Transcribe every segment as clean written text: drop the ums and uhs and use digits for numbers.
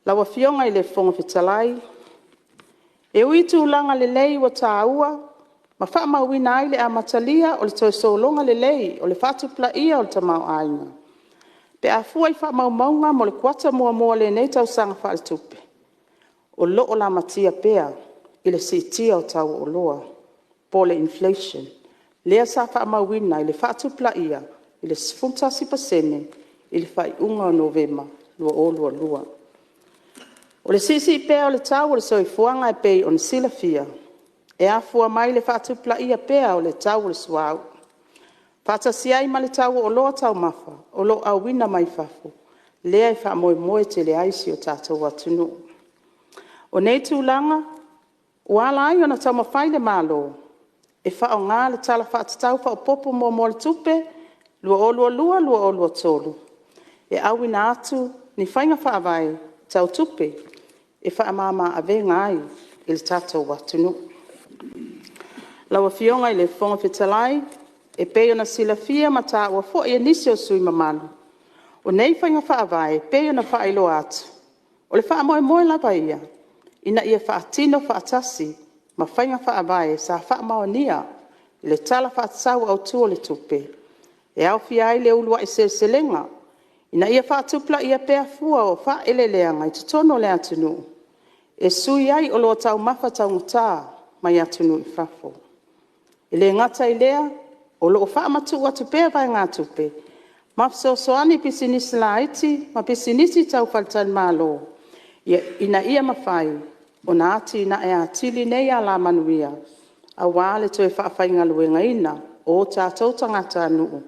Lau Afioga i le Fofoga Fetalai, E ui i tulaga lelei ua taua ma faamauina ai le amatalia o le toe sologa lelei o le faatupulaia o le tamaoaiga, pe a fua i faamaumauga mo le kuata muamua o lenei tausaga faaletupe, o lo o lamatia pea i le siitia o tau o oloa po o le inflation, lea sa faamauina i le faatupulaia i le 11% i le faaiuga o Novema 2022. O le siisii pea o le tau o le soifuaga e pei ona silafia, e afua mai i le faatupulaia pea o le tau o le suauu, faatasi ai ma le tau o oloa taumafa o lo o auina mai fafo, lea e faamoemoe tele ai si o tatou atunuu. O nei tulaga ua ala ai ona taumafai le Malo e faaaoga le Tala Faatatau Faaopoopo Muamua o le Tupe 2022/2023 e auina atu ni faiga faavae tau tupe e faamama avega ai i le tatou atunuu. Lau Afioga i le Fofoga Fetalai, E pei ona silafia ma taua foi e nisi o sui usufono mamalu, o nei faiga faavae e pei ona faailoa atu, o le faamoemoe lava ia ina ia faatino faatasi ma faiga faavae sa faamaonia i le Tala Faatatau Autu o le Tupe, e aofia ai le uluai seleselega ina ia faatupulaia pea fua o faaeleeleaga i totonu o le atunuu, e sui ai oloa taumafa taugata mai atunuu i fafo. E le gata i lea, o lo o faamatuu atu pea vaegatupe ma fesoasoani i pisinisi laiti ma pisinisi tau faletalimalo, ina ia mafai ona atinae atili nei alamanuia, aua le toe faafaigaluegaina o tatou tagatanuu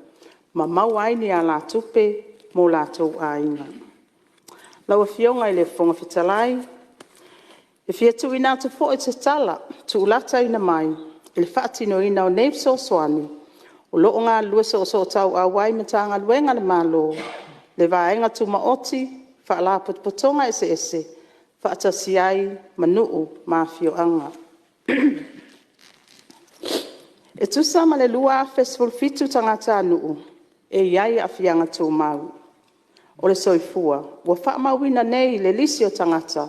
ma maua ai ni alatupe mo latou aiga. Lau Afioga i le Fofoga Fetalai, E fia tuuina atu foi se tala tuulataina mai i le faatinoina o nei fesoasoani, o lo o galulue soosootauau ai Matagaluega a le Malo, le Vaega Tumaoti, Faalapotopotoga eseese faatasi ai ma nuu ma afioaga. E tusa ma le 2,017 tagatanuu e i ai aafiaga tumau o le soifua ua faamauina nei i le lisi o tagata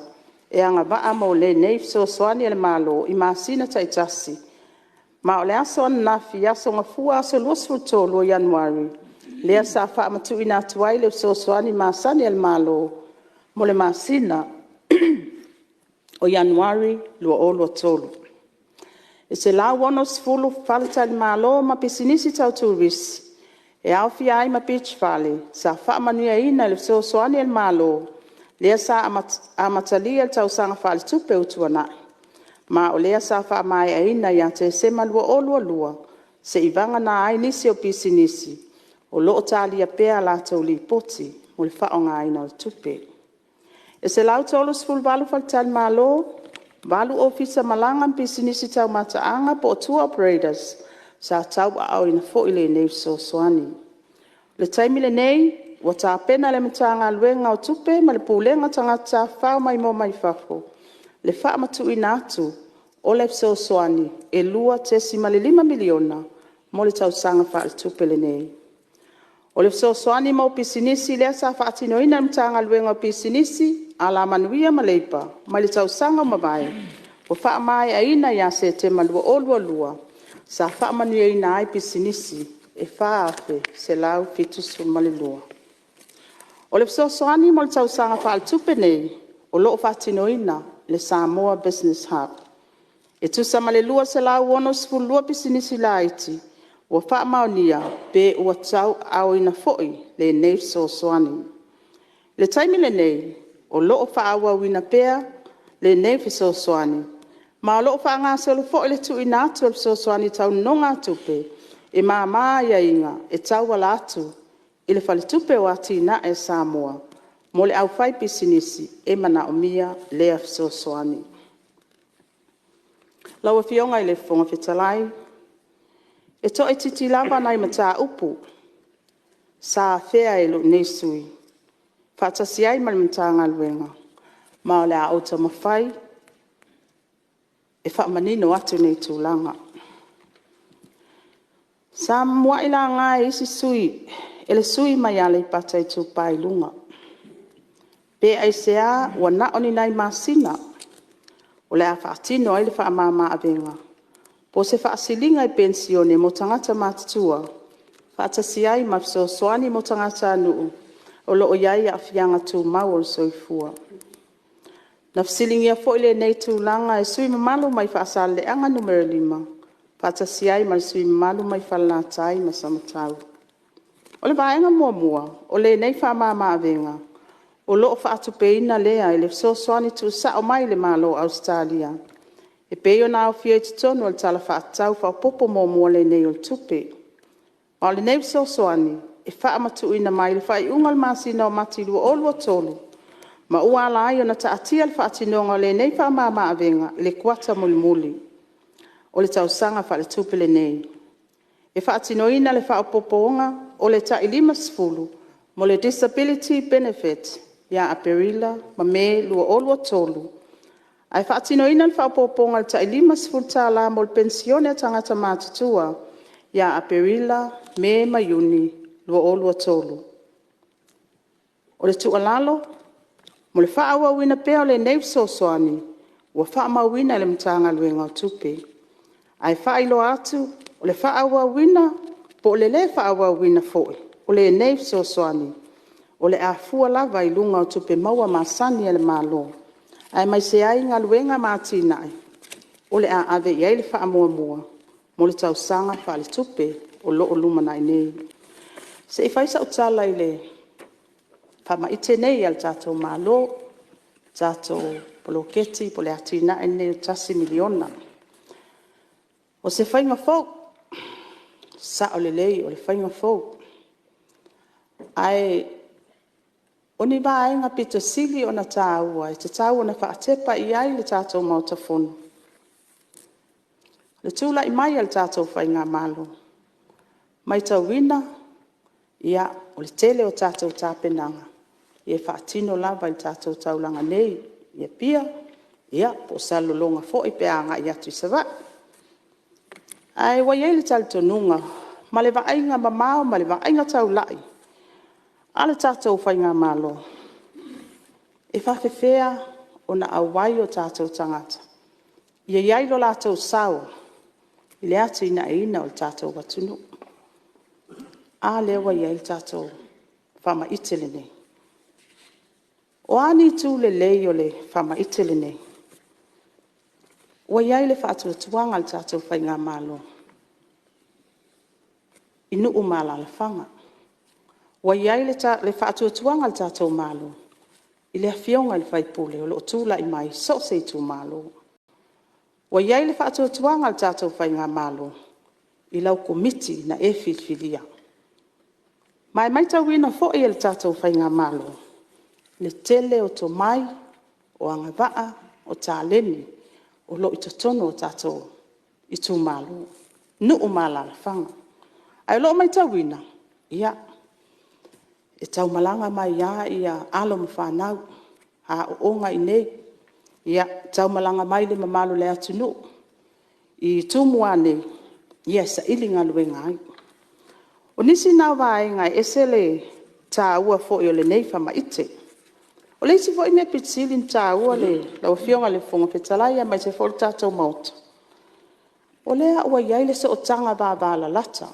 e agavaa mo lenei fesoasoani a le Malo i masina taitasi. Ma o le aso ananafi aso Gafua aso 23 o Ianuari, lea sa faamatuuina atu ai le fesoasoani masani a le Malo mo le masina o Ianuari 2023. E 160 faletalimalo ma pisinisi tau turisi e aofia ai ma beach fales sa faamanuiaina i le fesoasoani a le Malo, lea sa amatalia i le tausaga faaletupe ua tuanai. Ma o lea sa faamaeaina ia Tesema 2022, seivagana ai nisi o pisinisi o lo o talia pea a latou lipoti mo le faaaogaina o le tupe. E 138 faletalimalo, 8 ofisa malaga ma pisinisi tau mataaga po o tour operators sa tauaaoina foi lenei fesoasoani. O le taimi lenei, ua tapena le Matagaluega o Tupe ma le Pulega o Tagata Tafafao Maimoa mai Fafo, le faamatuuina atu o le fesoasoani e $2.5 miliona mo le tausaga faaletupe lenei. O le fesoasoani mo pisinisi lea sa faatinoina e le Matagaluega o Pisinisi, Alamanuia ma Leipa mai le tausaga ua mavae, ua faamaeaina ia Setema 2022, sa faamanuiaina ai pisinisi e 4,172. O le fesoasoani mo le tausaga faaletupe lenei, o lo o faatinoina e le Samoa Business Hub. E tusa ma le 262 pisinisi laiti ua faamaonia pe ua tauaaoina foi lenei fesoasoani. O le taimi lenei, o lo o faaauauina pea lenei fesoasoani, ma o lo o faagasolo foi le tuuina atu o le fesoasoani tau nonogatupe e mama aiaiga e tauala atu i le Faletupe o Atinae a Samoa mo le aufaipisinisi e manaomia lea fesoasoani. Lau Afioga i le Fofoga Fetalai, E toaitiiti lava nai mataupu sa afea e lou nei sui usufono faatasi ai ma le Matagaluega, ma o le a ou taumafai e faamanino atu nei tulaga. Sa muai laga e le sui usufono mai Aleipata Itupa i Luga Pe aisea ua na o ni nai masina o le a faatino ai le faamama-avega, po o se faasiliga i penisione mo tagata matutua, faatasi ai ma fesoasoani mo tagatanuu o lo o i ai aafiaga tumau o le soifua. Na fesiligia foi lenei tulaga e sui usufono mamalu mai Faasaleleaga 5, faatasi ai ma le sui usufono mamalu mai Falelatai ma Samatau. O le vaega muamua, o lenei faamama-avega, o lo o faatupeina lea i le fesoasoani tuusao mai i le Malo o Ausetalia, e pei ona aofia i totonu o le Tala Faatatau Faaopoopo Muamua lenei o le Tupe. Ma o lenei fesoasoani, e faamatuuina mai i le faaiuga o le masina o Mati 2023, ma ua ala ai ona taatia le faatinoga o lenei faamama-avega i le kuata mulimuli o le tausaga faaletupe lenei. E faatinoina le faaopoopoga o le tai $50 mo le disability benefit ia Aperila ma Me 2023, ae faatinoina le faaopoopoga o le tai $50 mo le penisione a tagata matutua ia Aperila, Me ma Iuni 2023. O le tuualalo, mo le faaauauina pea o lenei fesoasoani, ua faamauina e le Matagaluega o Tupe. Ae faailoa atu, o le faaauauina po o le le faaauauina foi o lenei fesoasoani, o le a fua lava i luga o tupe maua masani a le Malo, aemaise ai galuega ma atinae o le a ave i ai le faamuamua mo le tausaga faaletupe o lo o lumanai nei. Se i fai sau tala i le faamaite nei a le tatou Malo, le tatou poloketi po o le atinae lenei o le $1 miliona. O se faiga fou, e sao lelei o le faiga fou. Ae o ni vaega aupito sili ona taua e tatau ona faatepa i ai le tatou Maota Fono, le tulai mai o le tatou faigamalo, matauina o le tele o tatou tapenaga, e faatino lava i le tatou taulaga nei i Apia po o Salelologa foi pe a agai atu i Savaii. Ae ua i ai le talitonuga ma le vaaiga mamao ma le vaaiga taulai a le tatou faigamalo, e faapefea ona auai o tatou tagata ia i ai lo latou sao i le atinaeina o le tatou atunuu. A lea ua i ai le tatou faamaite lenei. O a ni itu lelei o le faamaite lenei? Ua i ai le faatuatuaga o le tatou faigamalo i nuu ma alaalafaga. Ua i ai le faatuatuaga o le tatou Malo i le afioga i le sui usufono o lo o tulai mai i so o se itumalo. Ua i ai le faatuatuaga o le tatou faigamalo i lau Komiti na e filifilia. Ma e matauina foi e le tatou faigamalo le tele o tomai, o agavaa, o taleni o lo o i totonu o tatou itumalo, nuu ma alaalafaga. Ae o lo o matauina, e tau malaga mai lava alo ma fanau aooga i inei, tau malaga mai le mamalu o le atunuu i Tumua nei e saili galuega ai. O nisi na o vaega e ese le taua foi o lenei faamaite. O le isi foi mea aupito sili ona taua lau Afioga i le Fofoga Fetalai aemaise foi o le tatou Maota, o lea ua i ai le sootaga vavalalata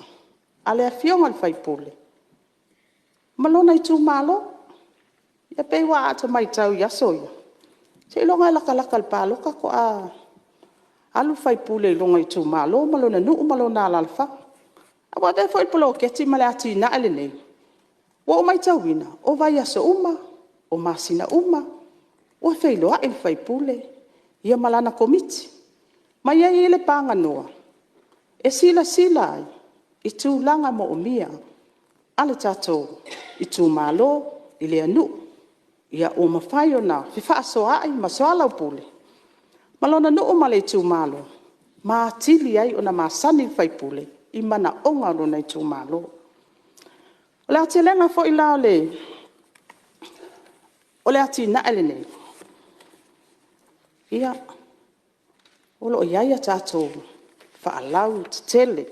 a le afioga i le sui usufono ma lona itumalo. E pei aua a ta matau i aso ia, seiloga lava e latalata i le palota faatoa alu le sui usufono i lona itumalo ma lona nuu ma lona alaalafaga. Ae ua avea foi le poloketi ma le atinae lenei, ua ou matauina, o vaiaso uma, o masina uma ua feiloai le sui usufono ma lana Komiti. Ma e i ai le paganoa e silasila ai i tulaga moomia a le tatou itumalo i lea nuu. Ua mafai ona fefaasoaai ma soalaupule ma lona nuu ma le itumalo ma atili ai ona masani le sui usufono i manaoga o lona itumalo. O le aotelega foi la o le atinae lenei, o lo o i ai a tatou faalautetele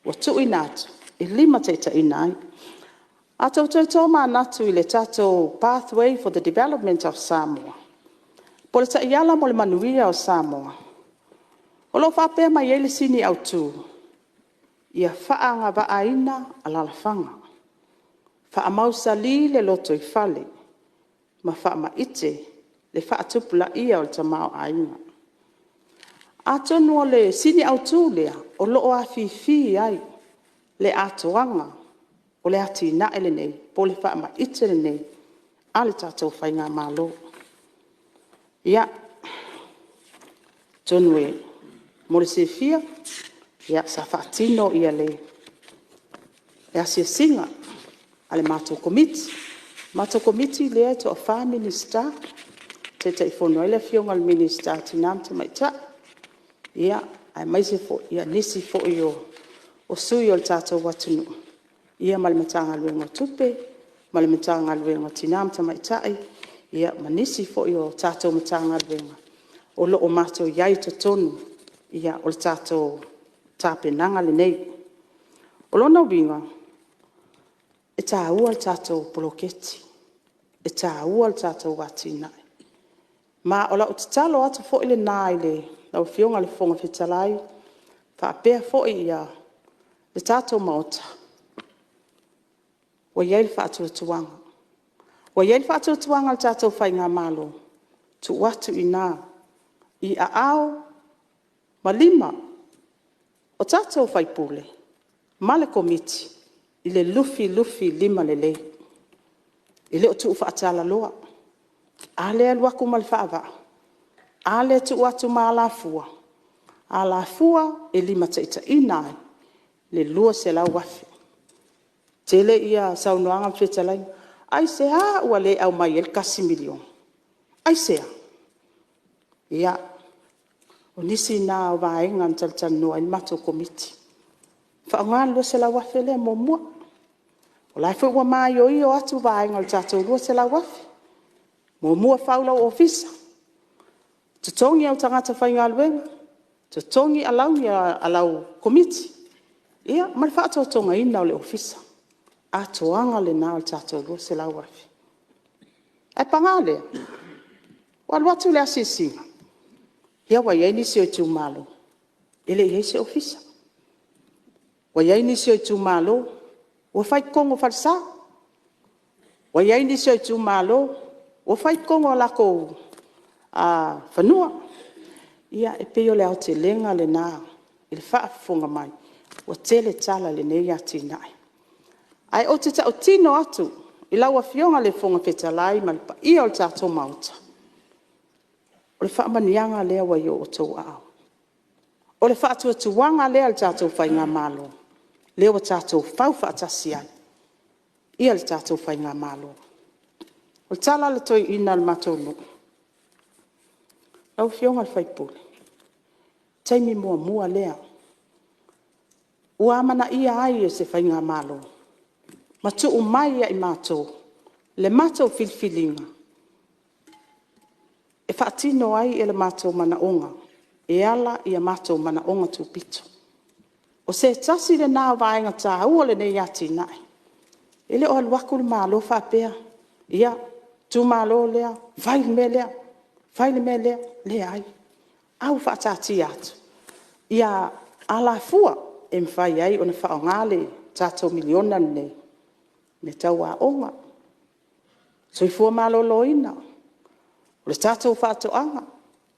ua tuuina atu e limataitaiina ai. A outou toe tomanatu i le tatou pathway for the development of Samoa, po o le taiala mo le manuia o Samoa, o lo o faapea mai ai le sini autu, ia faaagavaaina alalafaga, faamausali le lotoifale ma faamaite le faatupulaia o le tamaoaiga. Atonu o le sini autu lea, o lo o afifi ai le atoaga o le atinae lenei po o le faamaite lenei a le tatou faigamalo. Atonu mo le silafia sa faatino le asiasiga a le matou Komiti. O le matou Komiti lea e toafa Minisita, Taitaifono ai le afioga i le Minisita o Tina ma Tamaitai, aemaise foi nisi foi o sui o le tatou atunuu ma le Matagaluega o Tupe ma le Matagaluega o Tina ma Tamaitai, ma nisi foi o tatou Matagaluega o lo o matou i ai i totonu o le tatou tapenaga lenei. O lona uiga e taua le tatou poloketi, e taua le tatou atinae. Ma o lau tatalo atu foi lena i lau afioga i le Fofoga Fetalai, faapea foi le tatou Maota, ua i ai le faatuatuaga. Ua i ai le faatuatuaga o le tatou faigamalo, tuu atu i ina i aao ma lima o tatou sui usufono ma le Komiti i le lufilufilima lelei. E le o tuu faatalaloa. A lea e alu atu ma le faavaa, a lea e tuu atu ma alafua? Alafua e limataitaiina ai le $200,000. E tele ia saunoaga ma fetalaiga, aisea ua le aumai ai le $1 miliona? Aisea? Ia, o nisi na o vaega na talatalanoa ai le matou Komiti, faaaoga le $200,000 lea muamua. O la foi ua maioio atu vaega o le tatou $200,000. Muamua fau lou ofisa, totogi au tagata faigaluega, totogi alauni a lau Komiti, ia ma le faatotogaina o le Ofisa. Atoaga lena o le tatou $200,000. Ae paga lea, ua alu atu le asiasiga, ia ua i ai nisi o itumalo e le i i ai se Ofisa. Ua i ai nisi o itumalo ua fai i totonu o falesa. Ua i ai nisi o itumalo ua fai i totonu o latou fanua. Ia e pei o le aotelega lena i le faafofoga mai, ua tele tala i lenei atinae. Ae ou te tautino atu i lau afioga i le Fofoga Fetalai ma le paia o le tatou Maota, o le faamanuiaga lea ua i o outou aao. O le faatuatuaga lea o le tatou faigamalo, lea ua tatou fau faatasi ai ia le tatou faigamalo. O le tala a le toeaina o le matou nuu, lau afioga i le sui usufono, o le taimi muamua lea ua amanaia ai e se faigamalo ma tuu mai ia i matou le matou filifiliga e faatino ai lo matou manaoga e ala i o matou manaoga tupito. O se tasi lena o vaega taua o lenei atinae. E le o alu atu le Malo faapea, ia itumalo lea, fai le mea lea, fai le mea lea. Leai, a ua faataatia atu ia alafua e mafai ai ona faaaoga le tatou miliona lenei i mea tau aoga, soifua maloloina, o le tatou faatoaga,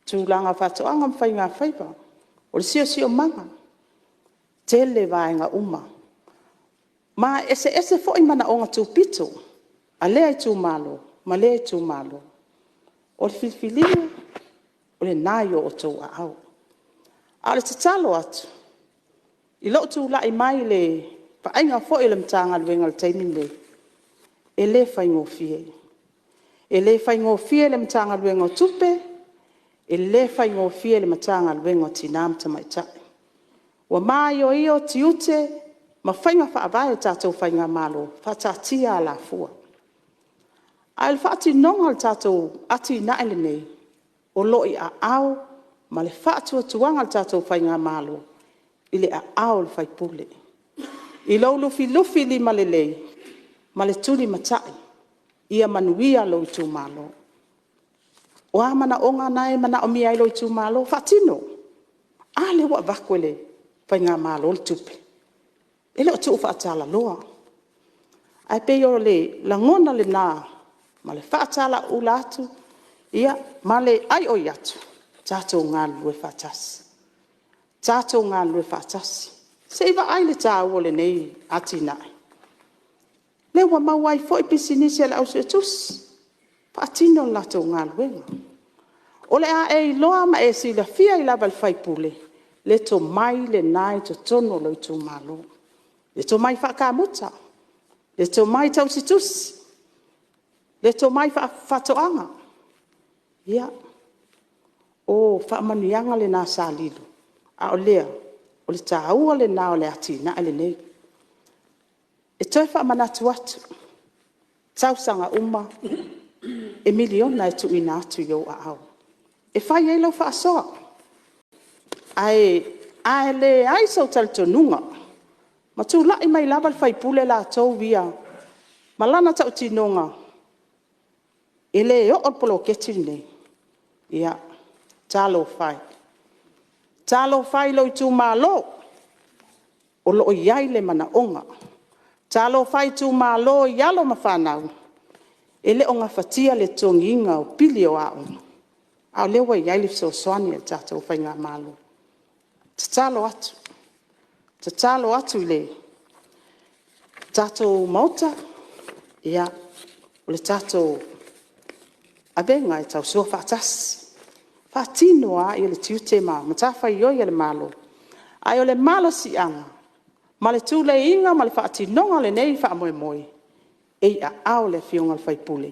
tulaga o faatoaga ma faigafaiva, o le siosiomaga, tele vaega uma. Ma e eseese foi manaoga tupito a lea itumalo ma lea itumalo. O le filifiliga, o lena e i o outou aao. A o le tatalo atu, i lou tulai mai i le vaaiga foi o le Matagaluega i le taimi lenei, e le faigofie. E le faigofie le Matagaluega o Tupe, e le faigofie le Matagaluega o Tina ma Tamaitai. Ua maioio tiute ma faiga faavae a le tatou faigamalo, faataatia alafua. Ae o le faatinoga o le tatou atinae lenei, o lo o i aao ma le faatuatuaga o le tatou faigamalo i le aao o le sui usufono. I lou lufilufilima lelei, ma le tulimatai ia manuia lou itumalo. O a manaoga na e manaomia ai e lou itumalo, faatino. A lea ua avatu e le faigamalo le tupe, e le o tuu faatalaloa. Ae pei o le lagona lena ma le faatalauula atu ma le aioi atu, tatou galulue faatasi, tatou galulue faatasi. Se i vaai le taua o lenei atinae, lea ua maua ai foi pisinisi a le au suetusi, faatino le latou galuega. O le a e iloa ma e silafia ai lava e le sui usufono le tomai lena e i totonu o lou itumalo. Le tomai faa-kamuta, le tomai tausi tusi, le tomai faa-faatoaga. O faamanuiaga na sa lilo, a o lea, o le taua lena o le atinae lenei. E toe faamanatu atu, tausaga uma e miliona e tuuina atu i ou aao e fai ai lau faasoa. Ae a leai sou talitonuga ma tulai mai lava le sui usufono latou ia ma lana tautinoga e le oo le poloketi lenei, ia talofa e, talofa e i lou itumalo o lo o i ai le manaoga. Talofa e i itumalo i alo ma fanau e le o gafatia le totogiina o pili o aoga, a o lea ua i ai le fesoasoani a le tatou faigamalo. E tatalo atu, tatalo atu i le tatou Maota, o le tatou avega e tausoa faatasi, faatino lava tiute ma matafaioi a le Malo, ae o le malosiaga ma le tuleiga ma le faatinoga o lenei faamoemoe, e i aao o le afioga i le sui usufono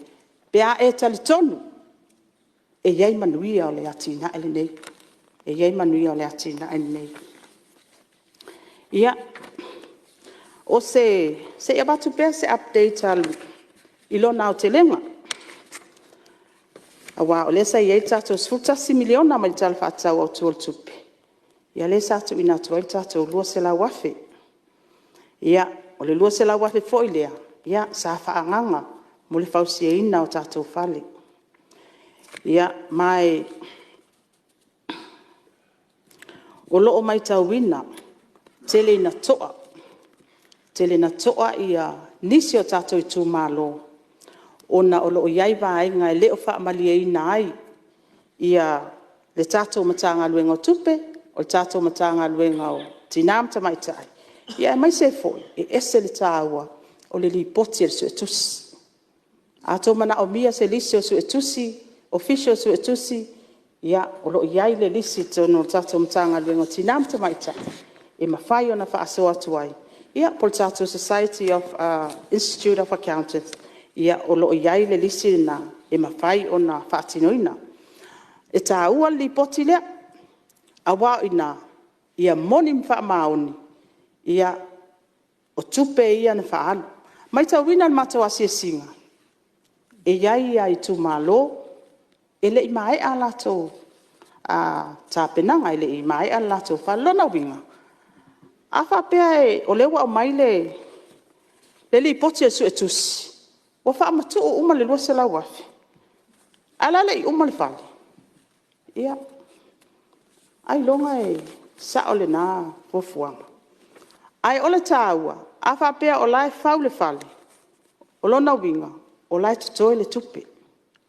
pe a e talitonu e i ai manuia o le atinae lenei, e i ai manuia o le atinae lenei. Se i avatu pea se update i lona aotelega, aua o lea sa i ai le tatou $11 miliona mai le Tala Faatatau Autu o le Tupe, lea sa tuuina atu ai le tatou $200,000. O le $200,000 foi lea sa faaagaga mo le fausiaina o tatou fale. Ma o lo o matauina, tele ina toa ia nisi o tatou itumalo, ona o lo o i ai vaega e le o faamalieina ai ia le tatou Matagaluega o Tupe, o le tatou Matagaluega o Tina ma Tamaitai, aemaise ai foi, e ese le taua o le lipoti a le suetusi. A outou manaomia se lisi o suetusi, official suetusi, o lo o i ai le lisi i totonu o le tatou Matagaluega o Tina ma Tamaitai, e mafai ona faasoa atu ai, po o le tatou Society Institute of Accountants, o lo o i ai le lisi lena e mafai ona faatinoina. E taua le lipoti lea, aua o i ina ia moni ma faamaoni o tupe ia na faaalu. E matauina i le matou asiasiga, e i ai lava itumalo e le i maea a latou tapenaga, e le i maea le latou fale. O lona uiga, a faapea o lea ua aumai le lipoti a le suetusi ua faamatuu uma le $200,000, ae o la e le i uma le fale. Ia, ailoga e sao lena fuafuaga. Ae o le taua, a faapea o la e fau le fale, o lona uiga o la e totoe le tupe,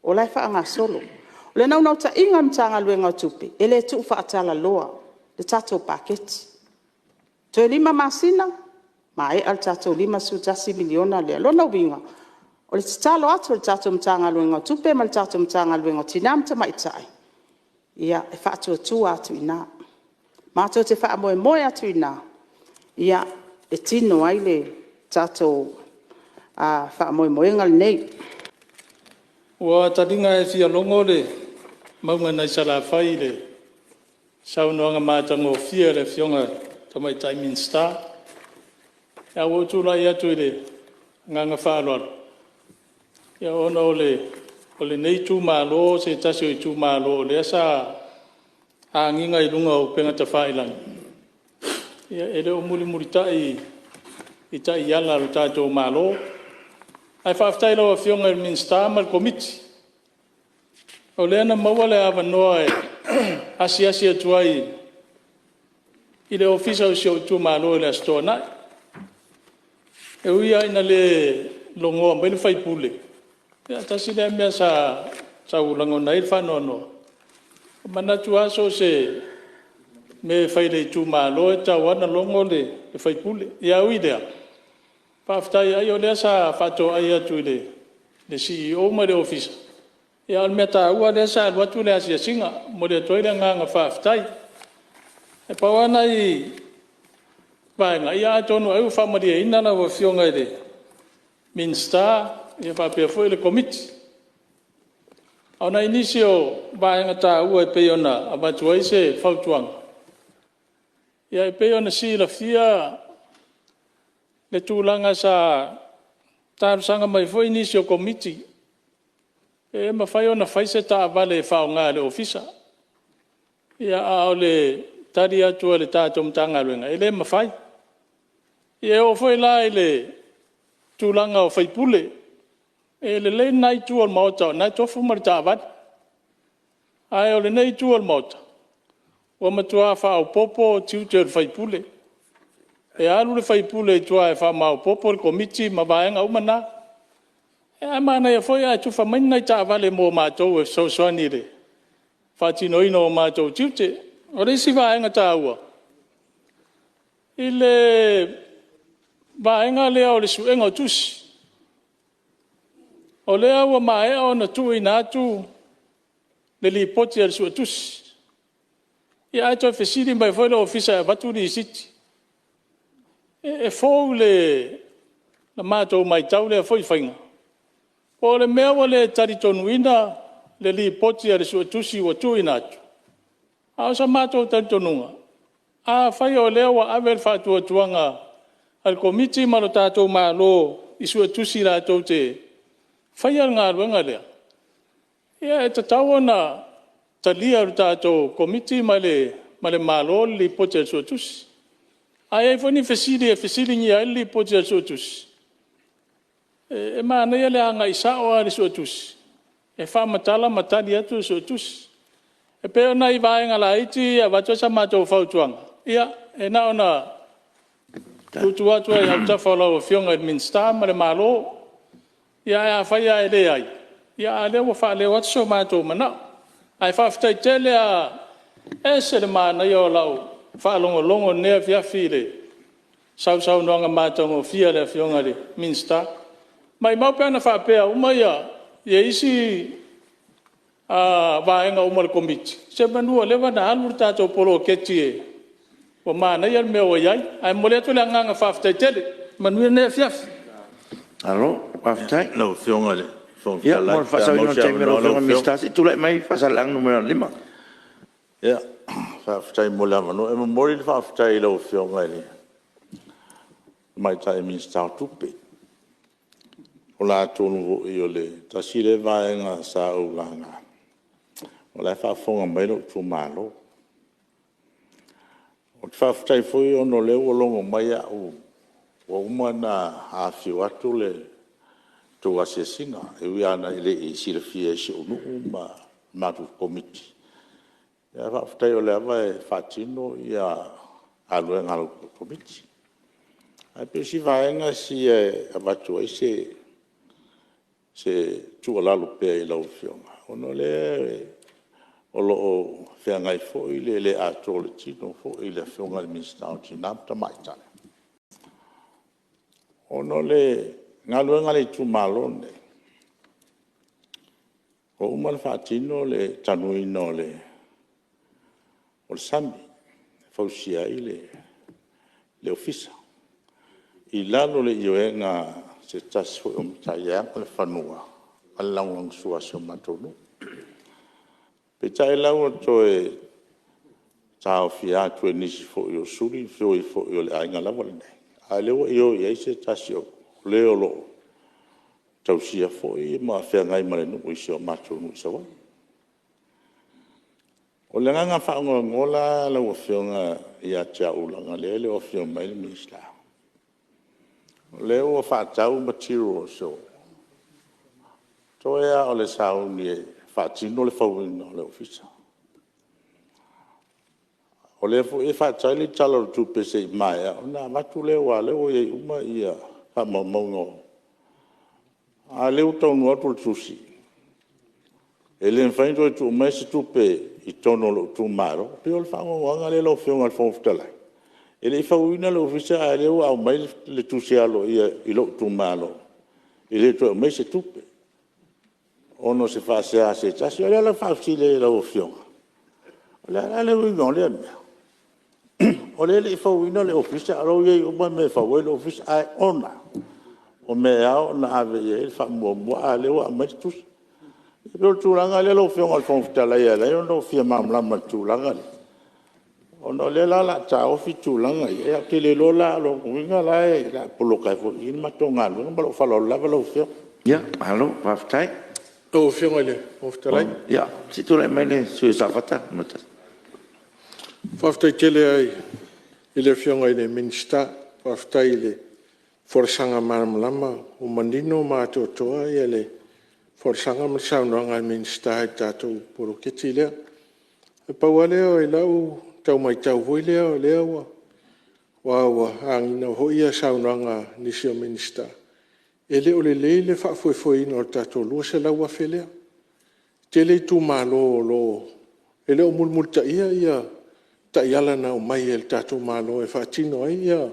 o la e faagasolo. O le naunautaiga o le Matagaluega o Tupe, e le tuufaatalaloa le tatou paketi. Toe 5 masina maea le tatou $51 miliona lea. O lona uiga, o le tatalo atu a le tatou Matagaluega o Tupe ma le tatou Matagaluega o Tina ma Tamaitai, ia e faatuatua atu i ina. Matou te faamoemoe atu i ina e tino ai le tatou faamoemoega lenei. Ua taliga ae fialogo le mauga nai Salafai i le saunoaga matagofie a le Afioga i le Tamaitai Minisita. Ae ua ou tulai atu i le agaga faaaloalo ona o lenei itumalo o se tasi o itumalo o lea sa agiga i luga o upega tafailagi, e le o mulimulitai i taiala a le tatou Malo. Ae faafetai i lau Afioga i le Minisita ma le Komiti o lea na maua le avanoa e asiasi atu ai i le Ofisa o si ou Itumalo i le Aso Toonai. E ui lava ina le logoa mai le sui usufono, ae tasi lea mea sa ou lagona ai le faanoanoa, e manatu lava so o se mea e fai i le Itumalo e tatau lava ona logo le sui usufono. Ae ui i lea, faafetai ai o lea sa faatoai atu i le Ofisa Sili o Pulega ma le Ofisa, a o le mea taua lea sa alu atu le asiasiga. E momoli atu ai le agaga faafetai. E pau lava nai vaega, ia atonu ai ua faamalieina lau Afioga i le Minisita faapea foi le Komiti. A o nai nisi o vaega taua e pei ona avatu ai se fautuaga, e pei ona silafia le tulaga sa talosaga mai foi nisi o Komiti, pe mafai ona fai se taavale e faaaoga e le Ofisa. A o le tali atu a le tatou Matagaluega e le mafai. E oo foi la i le tulaga o sui usufono, e lelei lena itu o le Maota o lena e tofu ma le taavale, ae o lenei itu o le Maota ua matua faaopoopo tiute o le sui usufono. E alu le sui usufono i tua e faamaopoopo le Komiti ma vaega uma na. Ae manaia foi ae tufa mai ni nai taavale mo matou e fesoasoani i le faatinoina o matou tiute. O le isi vaega taua, i le vaega lea o le suega o tusi. O lea ua maea ona tuuina atu le lipoti a le Suetusi, ae toe fesili mai foi le Ofisa e avatu lisiti. E fou i la matou matau lea foi faiga, po o le mea ua le talitonuina le lipoti a le Suetusi ua tuuina atu. A o so matou talitonuga, afai o lea ua ave le faatuatuaga a le Komiti ma le tatou Malo i Suetusi latou te faia le galuega lea, ia e tatau ona talia e le tatou Komiti ma le Malo le Lipoti a le Suetusi. A i ai foi ni fesili e fesiligia ai le Lipoti a le Suetusi, e manaia le agai sao lava i le Suetusi e faamatala ma tali atu le Suetusi. E pei o nai vaega laiti ia e avatu ai sa matou fautuaga, ia e na ona tuutuu atu lava i autafa o lau Afioga i le Minisita ma le Malo. Ae afai lava e leai, a o lea ua faaleo atu so matou manao. Ae faafetai tele lava, e ese le manaia o lau faalogologo i lenei afiafi i le sausaunoaga matagofie a le Afioga i le Minisita. Maimau pe ana faapea uma isi vaega uma o le Komiti, semeamanu ua leva ona alu le tatou poloketi ua manaia le mea ua i ai. Ae momoli atu le agaga faafetai tele. Manuia lenei afiafi. Malo faafetai. Ia mo le faasaoina o le taimi o lau Afioga i le Minisita, se i tulai mai Faasaleleaga 5. Faafetai mo le avanoa. E momoli le faafetai i lau Afioga i le Tamaitai Minisita o Tupe. O le atonu foi o le tasi lea vaega sa ou laga, o la e faafofoga mai lou itumalo. Ou te faafetai foi ona o lea ua logo mai au ua uma ona afifio atu le tou asiasiga, e ui lava ina e le i silafia e si ou nuu ma le matou Komiti, ae faafetai o lea lava e faatino galuega a la outou Komiti. Ae pei o si vaega sia e avatu ai se tuualalo pea i lau Afioga, ona o lea o lo o feagai foi le le atoa o le tino foi i le Afioga i le Minisita o Tina ma Tamaitai, ona o le galuega a le itumalo lenei, ua uma ona faatino le tanuina o le sami e fausia ai le ofisa, i lalo o le ioega a se tasi foi o matai e ana le fanua ma le lagolagosua a si o matou nuu. Peitai la ua toe taofia atu e nisi foi o suli ma feoi foi o le aiga lava lenei, a o lea ua ioe i ai se tasi o le o lo o tausia foi ma feagai ma le nuu i si o matou nuu i Sagone. O le agaga faanoanoa la lau Afioga ia te au leaga o lea e le o afio mai le Minisita, o lea ua faatau materials Toe lava o le sauni e faatino le fauina o le Ofisa. O lea foi e faatali le Tala o le Tupe se i maea ona avatu lea aua o lea ua i ai uma faamaumauga. A o lea ua taunuu atu le tusi, e le mafai ona toe tuu maia se tupe i totonu o lou itumalo. E pei o le faanoanoaga lea lau Afioga i le Fofoga Fetalai, e le i fauina le Ofisa a o lea ua aumai le tusi aloaia i lou itumalo, e le toe aumaia se tupe ona o se faasea a se tasi. O lea la e faafesili ai i lau Afioga, o le a la le uiga o lea mea? O lea e le i fauina le ofisa a o la e ua i ai uma mea e fau ai le ofisa, ae ona o mea e ao ona ave i ai le faamuamua, a o lea ua aumai le tusi. E pei o le tulaga lea lau Afioga i le Fofoga Fetalai e ala ai ona ou fia malamalama i le tulaga lea, ona o lea la o le a taofi tulaga ia. Ou te le iloa la, o lona uiga la o le a poloka ai foi i i le matou galuega. Ma lou faaaloalo lava lau Afioga. Malo faafetai. Lau Afioga i le Fofoga Fetalai. Ia, se i tulai mai le sui usufono mo Safata 1. Faafetai tele lava i le Afioga i le Minisita, faafetai i le folasaga malamalama ua manino ma atoatoa le folasaga ma le saunoaga a le Minisita i le tatou poloketi lea. Na pau lava lea i lau tau maitau foi lea o lea aua ua agiga foi saunoaga a nisi o Minisita, e le o lelei le faafoefoeina o le tatou $200,000 lea. E tele itumalo o lo o… e le o mulimulitaia taiala na aumai e le tatou Malo e faatino ai le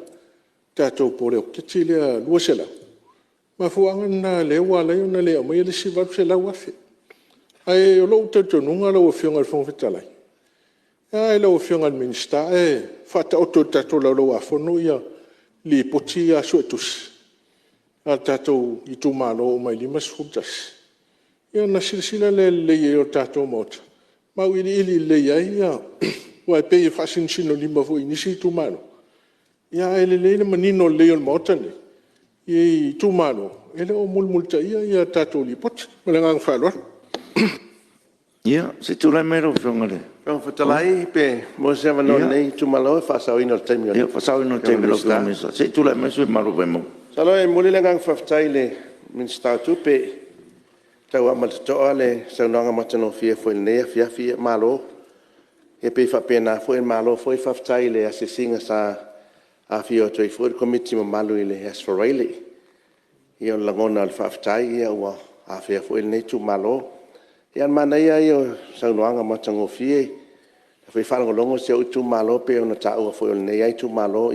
tatou poloketi lea $200,000. O le mafuaaga lena lea ua ala ai ona le aumaia le isi $800,000. Ae o lou talitonuga lau Afioga i le Fofoga Fetalai, e a i lau Afioga i le Minisita ae faataoto i le tatou Laulau-a-Fono Lipoti ia a Suetusi a tatou itumalo uma e 51, ia ona silasila lelei lea i ai o le tatou Maota ma auiliili lelei ai aua e pei e faasinosinolima foi i nisi itumalo, ae lelei le manino lelei o le Maota lenei i itumalo e le o mulimulitaia tatou Lipoti. Ma le agaga faaaloalo. Ia, se i tulai mai lau Afioga i le Fofoga Fetalai pe maua se avanoa o lenei itumalo e faasaoina o le taimi o le Ia, faasaoina o le taimi o lau Afioga i le Minisita. Se i tulai mai le sui usufono mamalu o Vaimauga. Masalo e momoli le agaga faafetai i le Minisita o Tupe, e matau lava ma le totoa le saunoaga matagofie foi i lenei afiafi, malo. E pei e faapena foi, malo foi faafetai i le asiasiga sa afifio atu ai foi le Komiti mamalu i le Aso Faraile. Ia o le lagona lava o le faafetai ua afea foi lenei itumalo. Ia o le manaia ia o le saunoaga matagofie, o lea foi e faalogologo si ou itumalo pei ona taua foi o lenei lava itumalo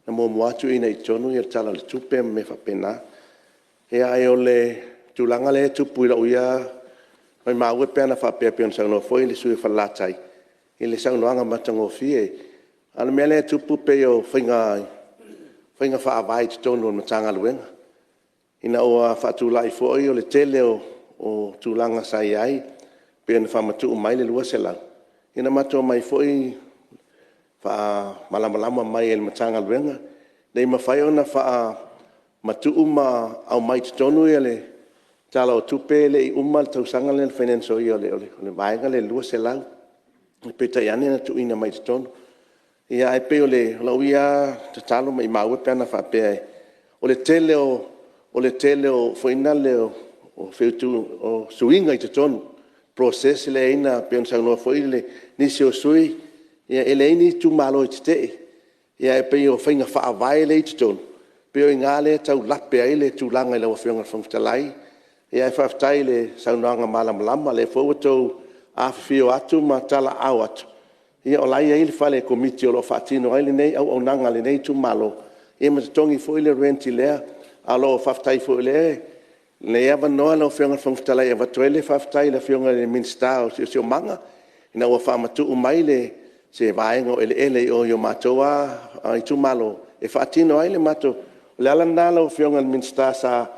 na muamua lava tuuina i totonu le Tala o le Tupe ma mea faapena. Ae o le tulaga lea e tupu i lou ia… maumau e pe ana faapea pei ona saunoa foi le sui usufono o Falelatai i le saunoaga matagofie. A o le mea lea e tupu pei o faiga faavae i totonu o le Matagaluega, ina ua faatulai foi o le tele o tulaga sa i ai pei ona faamatuu mai le $200,000, ia na matou omai foi faamalamalama mai e le Matagaluega, ina ia mafai ona faamatuu ma aumai i totonu le Tala o Tupe e le i uma le tausaga lea o le financial year o le vaega lea i le $200,000. Peitai ane na tuuina mai i totonu. Ae pei o lau ia lava tatalo maumau e pe ana faapea… O le tele o suiga i totonu, process lea e i ai pei ona saunoa foi nisi o sui usufono, ia e leai ni itumalo e tetee, ae pei o faiga faavae lea e i totonu, pei o i ina lea e tau lape ai le tulaga i lau Afioga i le Fofoga Fetalai. Ae faafetai i le saunoaga malamalama, o lea foi ua outou afifio atu ma talaaao atu, ia o la e i ai le fale komiti o lo o faatino ai lenei auaunaga a lenei itumalo, ia ma totogi foi le rent i lea… Ae faafetai foi o lenei avanoa lau Afioga i le Fofoga Fetalai e avatu ai le faafetai i le Afioga i le Minisita o le Siosiomaga ina ua faamatuu mai se vaega o eleele i o i o matou lava itumalo e faatino ai le matou… O le ala lena lau Afioga i le Minisita sa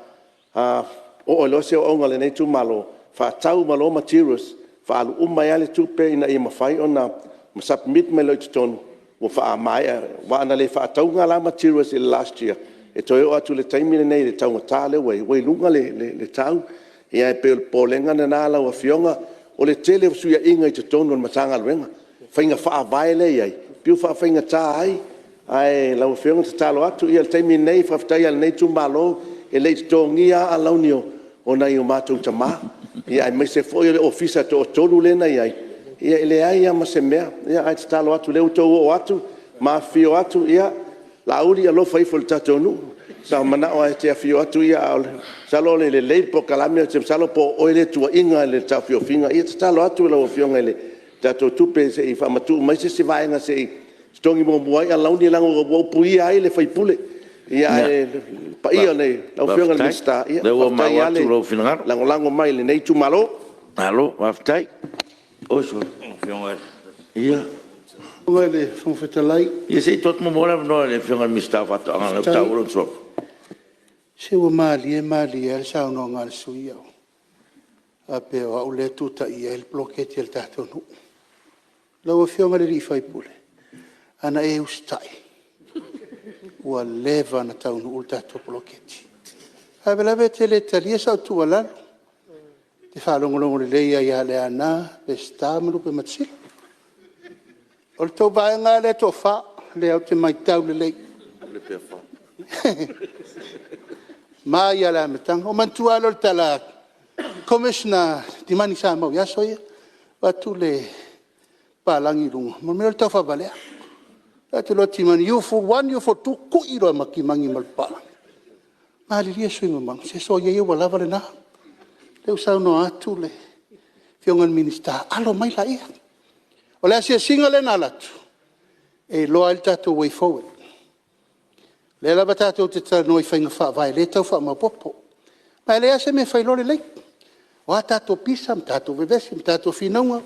oo ai loa se ooooga i lenei itumalo, faatau uma loa materials, faaalu uma ai lava le tupe ina ia mafai ona submit mai loa i totonu ua faamaea. Aua ana le faataua la materials i le last year, e toe oo atu i le taimi lenei i le taugata lea ua i ai, ua i luga le tau. Ae pei o le popolega lena lau Afioga, o le tele o fesuiaiga i totonu o le Matagaluega, faiga faavae lea e i ai pei ua faafaigata ai. Ae lau Afioga e tatalo atu, ia o le taimi lenei, faafetai lava i lenei itumalo, e le i totogia lava alauni o o nai o matou tama, aemaise foi o le ofisa toatolu lea na i ai, e leai lava ma se mea. Ae tatalo atu o lea ua outou oo atu ma afifio atu, ia Laauli, alofa ifo i le tatou nuu. Sa ou manao lava e te afio atu, ae masalo e lelei le polokalame, ou te masalo po o oe lea e tuuaina i le taofiofiga. Ia e tatalo atu i lau Afioga i le tatou tupe se i faamatuu mai se isi vaega se i totogi muamua ai alauni, leaga ua upuia ai le sui usufono. Ae le paia i lau Afioga i le Minisita, Faafetai o lea ua faafetai maua lava atu le lou finagalo. lagolago mai i lenei itumalo. Malo faafetai. Ia, Lau Afioga i le Fofoga Fetalai… Ia se i tuu atu muamua le avanoa i le Afioga i le Minisita o Faatoaga leaga o lea ua taua lou suafa. Se ua malie malie lava le saunoaga a le sui usufono a o faapea o au lea e tutaia ai le poloketi a le tatou nuu. Lau Afioga i le sui usufono, a na e usitai, ua leva ona taunuu le tatou poloketi. O le faalavelave e te le talia sau tuualalo, e te faalogologo lelei lava ia Leaana, Peseta ma Lupematasila. O le tou vaega lava lea e toa-fa lea ou te matau lelei. Mai lava i le amataga. Ona ou manatua lava lea o le tala a Commisioner Timani Samau i aso ia, vaeatu le papalagi i luga, ma le mea lea o le taufaavalea. Fai atu loa Timani, you fool one, you fool two, tui loa ma Timani ma le papalagi. Malilie sui usufono mamalu, se soia ia ua lava lena. O lea ua saunoa atu le Afioga i le Minisita, alo mai laia. O le asiasiga lea na alu atu, e iloa ai le tatou way forward. O lea lava tatou te talanoa i faiga faavae o lea e tau faamaopoopo. Ma e leai lava se mea e fai loa lelei. O a tatou pisa ma tatou vevesi ma tatou finauga, o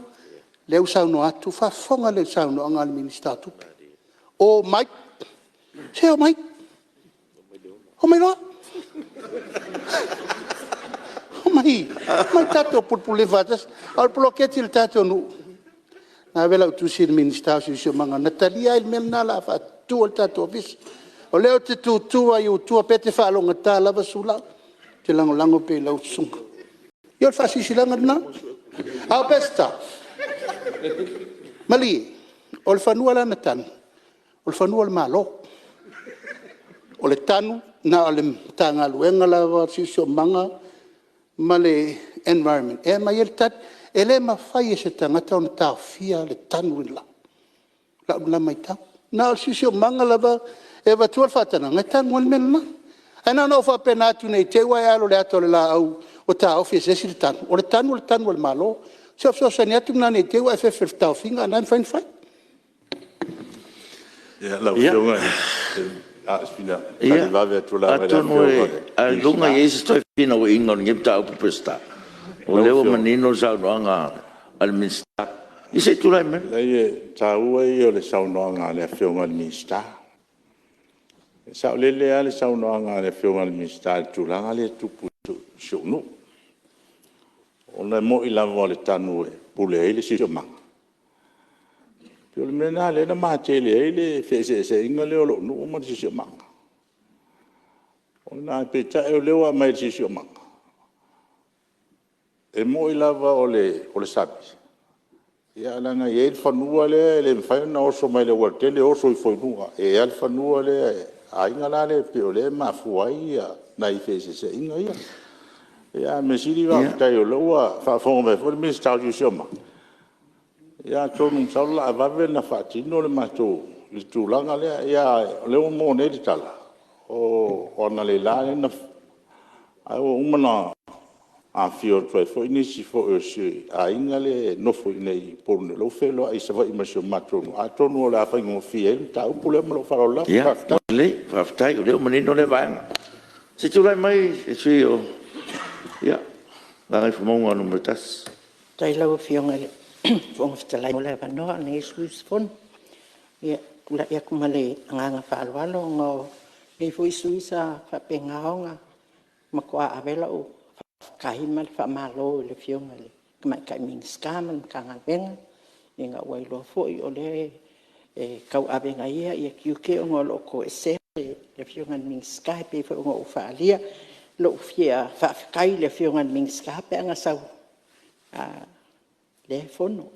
lea ua saunoa atu, faafofoga lelei i le saunoaga a le Minisita o Tupe, omai, se omai, omai loa. Omai tatou pulupululima faatasi. A o le poloketi a le tatou nuu, na ave lau tusi i le Minisita o le Siosiomaga na talia ai le mea lena o le a faatu ai le tatou ofisa. O lea ou te tutu lava i ou tua, pe te faalogogata lava Sula, ou te lagolago pea i lau susuga. Ia o le faasilasilaga lena. A o Peseta, malie, o le fanua la e na tanu, o le fanua o le Malo. O le tanu na o le Matagaluega lava o le Siosiomaga ma le Environment e aumai ai le tali. E le mafai e se tagata ona taofia le tanu le la i lau la matau. Na o le Siosiomaga lava e avatua le faatagaga e tanu ai le mea le la. Ae na ona ou faapena atu ne i te i ua e alo i le ata o le laau ua taofi e se isi le tanu. O le tanu o le tanu a le Malo. O si au fesoasoani atu lena ne i te i ua e fefe i le taofiga a o lena e mafai ona fai. Ia, atonu ailoga e i ai se toe finauaiga o lenei mataupu Peseta, o lea ua manino le saunoaga a le Minisita. Ia se i tulai mai. Leai, o le taua ia o le saunoaga a le Afioga i le Minisita. E saolele lava le saunoaga a le Afioga i le Minisita i le tulaga lea e tupu i si ou nuu. Ona e moni lava o le tanu e pule ai le siosiomaga. E pei o le mea lena lea na matele ai le feeseeseaiga lea o lou nuu ma le Siosiomaga. Ae peitai o lea ua aumai e le Siosiomaga, e moni lava o le sami, ae leaga e i ai le fanua lea e le mafai ona oso mai le aualatele oso ifo i luga, e i ai lava le fanua lea, le aiga la lea pei o lea e mafua ai nai feeseeseaiga ia. Ae o le mea sili faafetai o lea ua faafofoga mai foi le Minisita o le Siosiomaga, ia atonu masalo o le a vave ona faatino le matou tulaga lea. Ae o lea ua maua nei le tala, o analeila lea na… ae ua uma ona afifio atu ai foi nisi foi o si aiga lea e nofo i inei i Upolu nei, o lea ua feiloai i Savaii ma si o matou nuu, atonu o le a faigofie ai le mataupu lea. Ma lou faaaloalo lava. Ia, ua lelei, faafetai o lea ua manino lea vaega. Se i tulai mai le sui usufono mo Gagaifomauga 1. Faafetai i lau Afioga i le Fofoga Fetalai mo le avanoa o lenei sui usufono. Ia, e tulai atu ma le agaga faaaloalo ona o lenei foi sui usufono sa faapena ona matua ave lau faafetai ma le faamalo i le Afioga i le Tamaitai Minisita ma le Matagaluega, ina ua iloa foi o lea e tauavega e ia tiute ona o lo o toesea le Afioga i le Minisita e pei foi ona ou faaalia lou fia faafetai i le Afioga i le Minisita pe ana sau, lea e fono.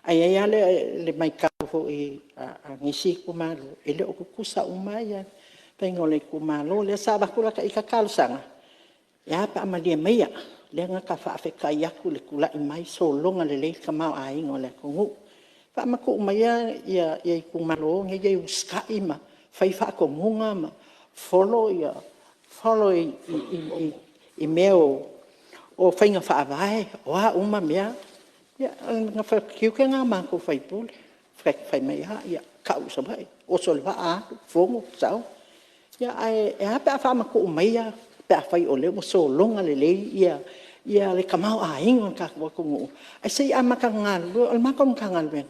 Ae i ai lava le matau foi a nisi itumalo, e le o tutusa uma le faiga o le itumalo. O lea sa avatu lata ita talosaga E a pe a malie maia, lea na ta faafetai atu i le tulai mai sologa lelei le tamaoaiga o le atunuu. Faamatuu maia itumalo nei e usitai ma fai faatonuga ma follow i mea o faiga faavae, o a uma mea. Ia o tiute na o matou o sui usufono. Fai mai lava, ia tau i Savaii, oso i le vaa alu, fono, sau. Ae a pe a faamatuu maia pe afai o lea ua sologa lelei le tamaoaiga o le tatou atunuu, ae se i amata ona galulue. O le matou Matagaluega,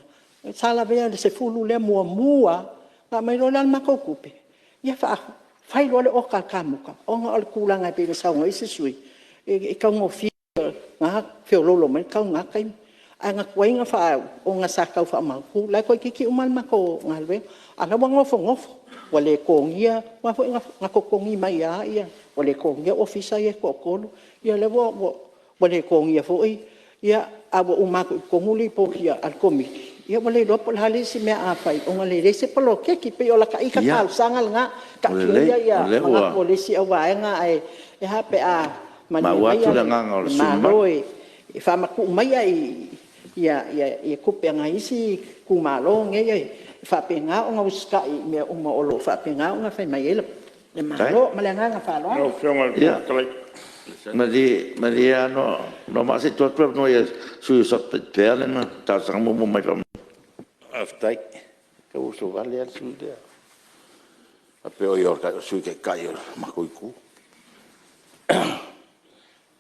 sa lavea i le 10 lea mumu lava, ona aumai loa lea o le matou tupe, ia fai loa le oka a le kamuta, ona o le tulaga pei ona saunoa ai isi sui usufono, e taugofie na feoloolo mai le tau i na taimi. Ae na tuai ona faauu ona sa tau faamautu. O la e toeitiiti uma le matou galuega, a o la e ua nofonofo, ua le totogia, aua foi na totogi mai lava, ua le totogia ofisa ia e toatolu, ia o lea ua le totogia foi, ae ua uma atu i totonu lipoti a le Komiti, ia ua le iloa po o le a le isi mea a fai ona e leai se poloketi. E pei o lata ita talosaga lena, taatia ia manatu o le isi auvaega, ae a pe a malie maia le Malo e faamatuu maia tupe a nai isi itumalo nei e faapena ona usitai i mea uma o lo o faapena ona fai mai ai le Malo. Ma le agaga faaaloalo. Malie lava Anoamaa, se i tuu atu le avanoa i le sui usufono mo Satupaitea lea na talosaga muamua mai. Faafetai. Se ua uso vale lava le sui usufono lea, faapea o ia o le Sui Taitai o le matou Itu.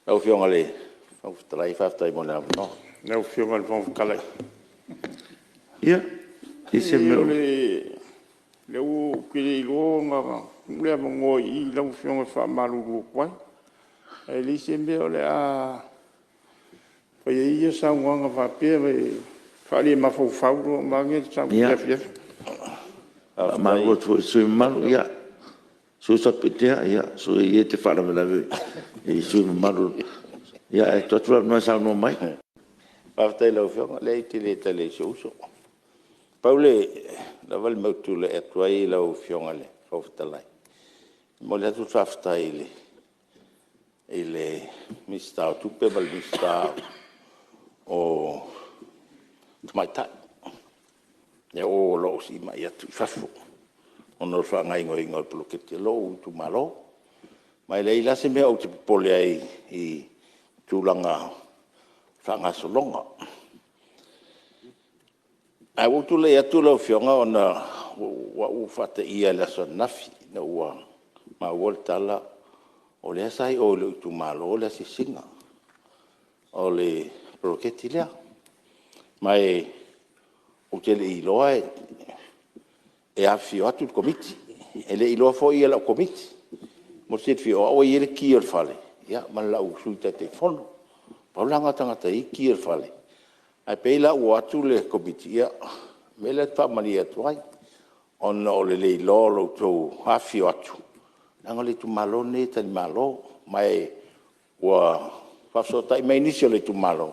Lau Afioga i le Fofoga Fetalai faafetai mo le avanoa. Lau Afioga i le Fofoga Fetalai… Ia, o lea ou te le iloa na tuu le avanoa i i lau Afioga e faamalulu atu ai, ae leai se mea o le a fai ai ia saunoaga faapea e faale-mafaufau vaeane le afiafi. E faamalulu atu foi i le sui usufono mamalu, le sui usufono mo Satupaitea, soia ia e te faalavelave i sui usufono mamalu, ae tuu atu le avanoa e saunoa mai. Faafetai i lau Afioga. Leai ou te le tali ai i si ou uso. Pau lava le mea ou te tulai atu ai lau Afioga i le Fofoga Fetalai, e momoli atu le faafetai i le Minisita o Tupe ma le Minisita o Tamaitai, lea o lo o siimai atu i fafo ona o le faagaoioiga o le poloketi a lou itumalo. Ma e leai la se mea ou te popole ai i tulaga faagasologa. Ae ua ou tulai atu lau Afioga ona o au ua ou faateia i le aso ananafi ina ua maua le tala o lea sa i o i lou itumalo le asiasiga o le poloketi lea. Ma ou te le i iloa e afifio atu le Komiti, e le i iloa foi e lau Komiti. Mo le silafia o au e i ai le ki o le fale ma lau Sui Taitaifono. Pau la na o tagata e i ai ki o le fale, ae pei la ua o atu le Komiti, ia o le mea lea ou te faamalie atu ai, ona o le le iloa o lo outou afifio atu, leaga o le itumalo lenei e talimalo. Ma ua faafesootai mai nisi o le itumalo,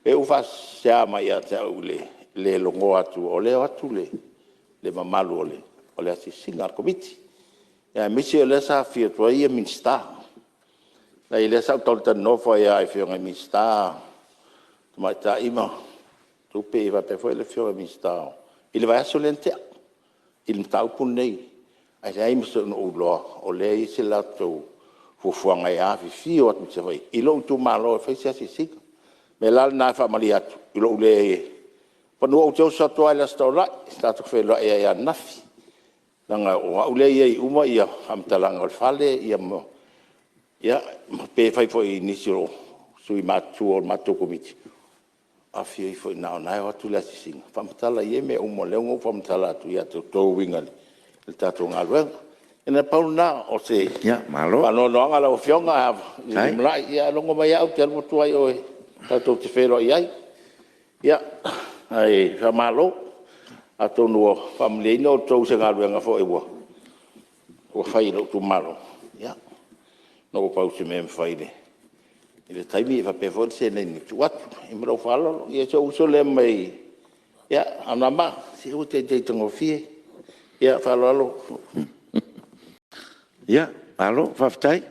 pei ua faasea mai ia te au i le le logoina atu o lea e o atu le mamalu o le asiasiga a le Komiti. Aemaise o lea sa afifio atu ai Minisita. Leai o lea sa ou talatalanoa foi lava i Afioga i Minisita o Tamaitai ma Tupe faapea foi le Afioga i le Minisita i le vaiaso lea na tea i le mataupu lenei, ae leai ma soona ou iloa o lea e i ai se latou fuafuaga e afifio atu i Savaii i lou itumalo e fai se asiasiga. O le mea la lena e faamalie atu i lou le… semeamanu ou te oso atu lava i le Aso Toonai tatou feiloai ai ananafi, leaga o au lea e i ai uma faamatalaga o le fale ma… ia pe fai foi i nisi o sui matutua o le matou Komiti, afifio ifo i ina o lena e o atu le asiasiga, faamatala i ai mea uma o lea na ou faamatala atu ia te outou e uiga i le tatou galuega. Ia na o le pau lena o se faanoanoaga lau Afioga i le lumanai, ia logo mai au ou te alu atu lava i o tatou te feiloai ai. Ia, ae faamalo. Atonu ua faamalieina outou i se galuega foi ua fai i lou itumalo, ia na pau o se mea e mafai i le taimi faapea foi le seleni na tuu atu. Ia ma lou faaaloalo. Ia si ou uso lea mai Anoamaa, se aua e te ita gofie. Ia faaaloalo. Ia, malo faafetai.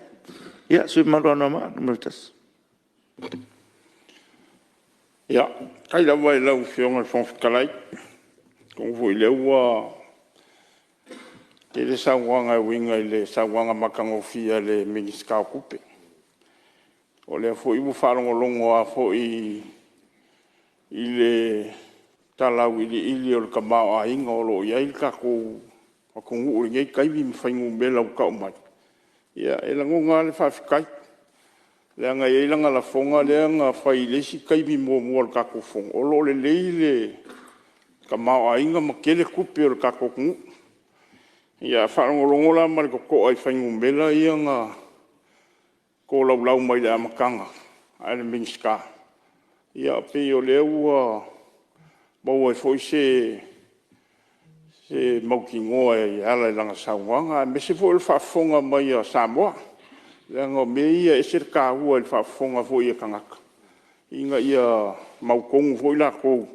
Ia, le sui usufono mamalu mo Anoamaa 1. Faafetai lava i lau Afioga i le Fofoga Fetalai. Atonu foi o lea ua tele saunoaga e uiga i le saunoaga matagofie a le Minisita o Tupe. O lea foi ua faalogologo lava foi i le tala auiliili o le tamaoaiga o lo o i ai le tatou atunuu i lenei taimi ma fuainumera ua tau mai, ia e lagona lava le faafetai, leaga e i ai lana lafoga lea na fai i le isi taimi muamua o le tatou Fono, o lo o lelei le tamaoaiga ma tele tupe a le tatou atunuu. Ia, a faalogologo la ma le totoa i fuainumera ia na tolaulau mai i le amataga a le Minisita, ia e pei o lea ua maua ai foi se mautinoa e ala i lana saunoaga, aemaise foi o le faafofoga mai a Samoa, leaga o mea ia e ese le taua i le faafofoga foi a tagata ina ia mautonu foi latou,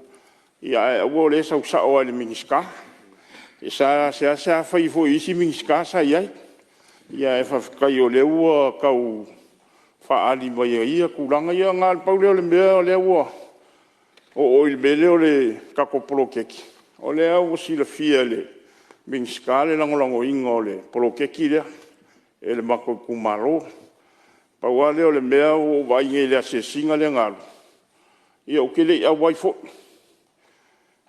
ae aua o lea e sau sao lava i le Minisita. E seasea fai foi e isi Minisita sa i ai, ae faafetai o lea ua tau faaali mai e ia tulaga ia. Na o le pau lea o le mea o lea ua oo i le mea lea o le tatou poloketi, o lea ua silafia e le Minisita le lagolagoina o le poloketi lea e le matou itumalo. Pau lava lea o le mea ua ou vaai nei i le asiasiga lea na alu, ia ou te le i auai foi,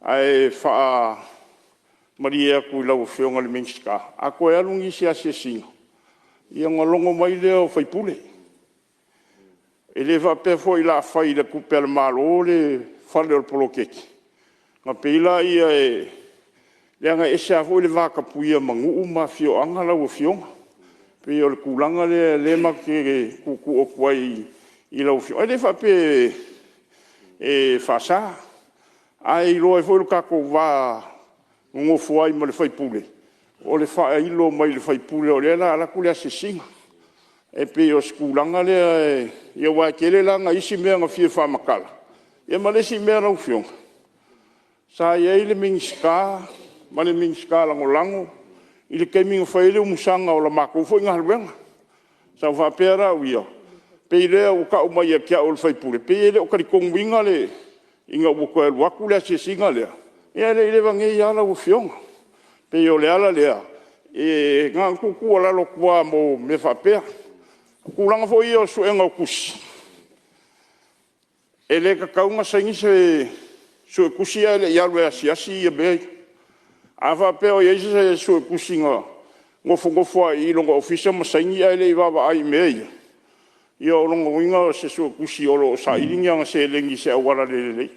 ae faamalie atu i lau Afioga i le Minisita, a toe alu nisi asiasiga, ia ona logo mai lea o sui usufono. E le faapea foi o le a fai i le tupe a le Malo le fale o le poloketi ona pei lea e… leaga e ese lava foi le vatapuia ma nuu ma afioaga lau Afioga. E pei o le tulaga lea o lea matou te tuutuu atu ai i lau Afioga. E le faapea e faasa, ae iloa ai foi lo tatou va nonofo ai ma le sui usufono, o le faailo mai i le sui usufono o lea o le a alu atu le asiasiga. E pei o se tulaga lea, aua e tele la nisi mea na fia faamatala. Ia ma le isi mea lau Afioga, sa i ai le Minisita ma le Minisita Lagolago i le taimi na fai ai le umusaga o le matou foi galuega. Sa ou faapea la au ia, pei o lea ua tau mai ia te au o le sui usufono, e pei e le o talitonuina ina ua toe alu atu le asiasiga lea, ae le i leva nei lava lau Afioga. E pei o le ala lea, e na ona tuutuualalo atu lava mo mea faapea. O tulaga foi ia o le suega o tusi, e le tatau ona saini se suetusi ae le i alu e asiasi mea ia. A faapea o i ai se suetusi na nofonofo lava i lona ofisa ma saini ae le i vaavaai i mea ia, ia o lona uiga o se suetusi o lo o saili ni ana seleni i se auala le lelei.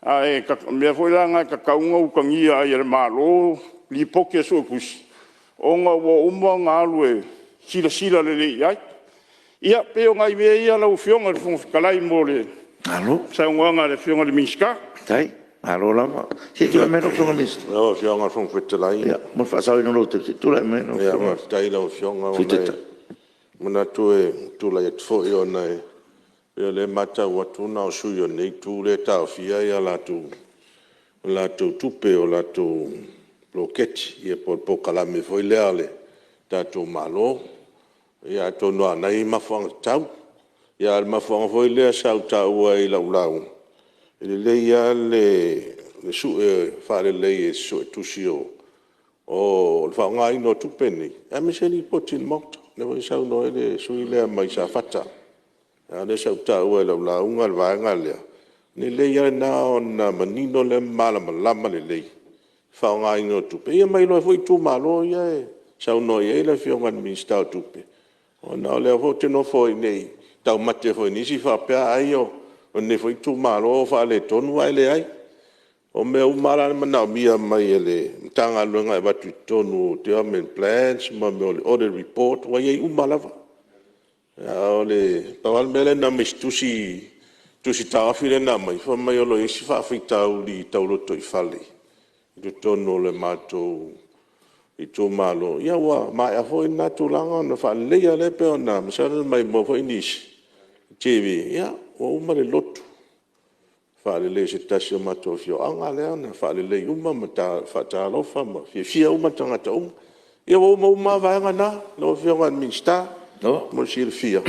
Ae o le mea foi la lena e tatau ona utagia ai e le Malo lipoti a suetusi, ona ua uma ona alu e silasila lelei i ai. Ia, pei o nai mea ia lau Afioga i le Fofoga Fetalai mo le saunoaga a le Afioga i le Minisita. Faafetai. Malo lava. Se i tulai mai lau Afioga i le Minisita. Lau Afioga i le Fofoga Fetalai… Mo le faasaoina o lou taimi, se i tulai mai lau Afioga i le Sui Taitai. Faafetai i lau Afioga. E manatu e tulai atu foi ona e pei o lea e matau atu na o sui usufono o lenei itu lea e taofia a latou tupe o latou poloketi po o le polokalame foi lea a le tatou Malo. Ia atonu lava o lena e i ai mafuaaga tatau. A o le mafuaaga foi lea sa ou taua i lau lauga, e lelei lava le sue faalelei e se suetusi o le faaaogaina o tupe nei, aemaise lipoti i le Maota, lea foi na saunoa ai le sui usufono lea mai Safata. A o lea sa ou taua i lau lauga le vaega lea, e lelei lava lena ona manino lea ma malamalama lelei i le faaaogaina o tupe, ia ma iloa ai foi itumalo ia e saunoa i ai le Afioga i le Minisita o Tupe, ona o lea foi ou te nofo ai nei taumate foi i nisi faapea ai o lenei foi itumalo o faaletonu, ae leai. O mea uma lava la e manaomia mai e le Matagaluega e avatu i totonu o development plans ma mea o le audit report, ua i ai uma lava. Pau lava le mea lea na aumai i si tusi taofi lea na aumai, fai mai o lo o i ai se faafitauli tau lotoifale i totonu o le matou itumalo. Ia ua maea foi lena tulaga ona faaleleia, lea pei ona masalo na maimoa foi nisi i le TV, ia ua uma le lotu faalelei o se tasi o matou afioaga lea na faalelei uma ma faatalofa ma fiafia uma tagata uma. Ia ua uma uma lava vaega na lau Afioga i le Minisita. Mo le silafia,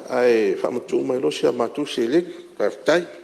ae faamatuu mai loa si a matou seleni. Faafetai.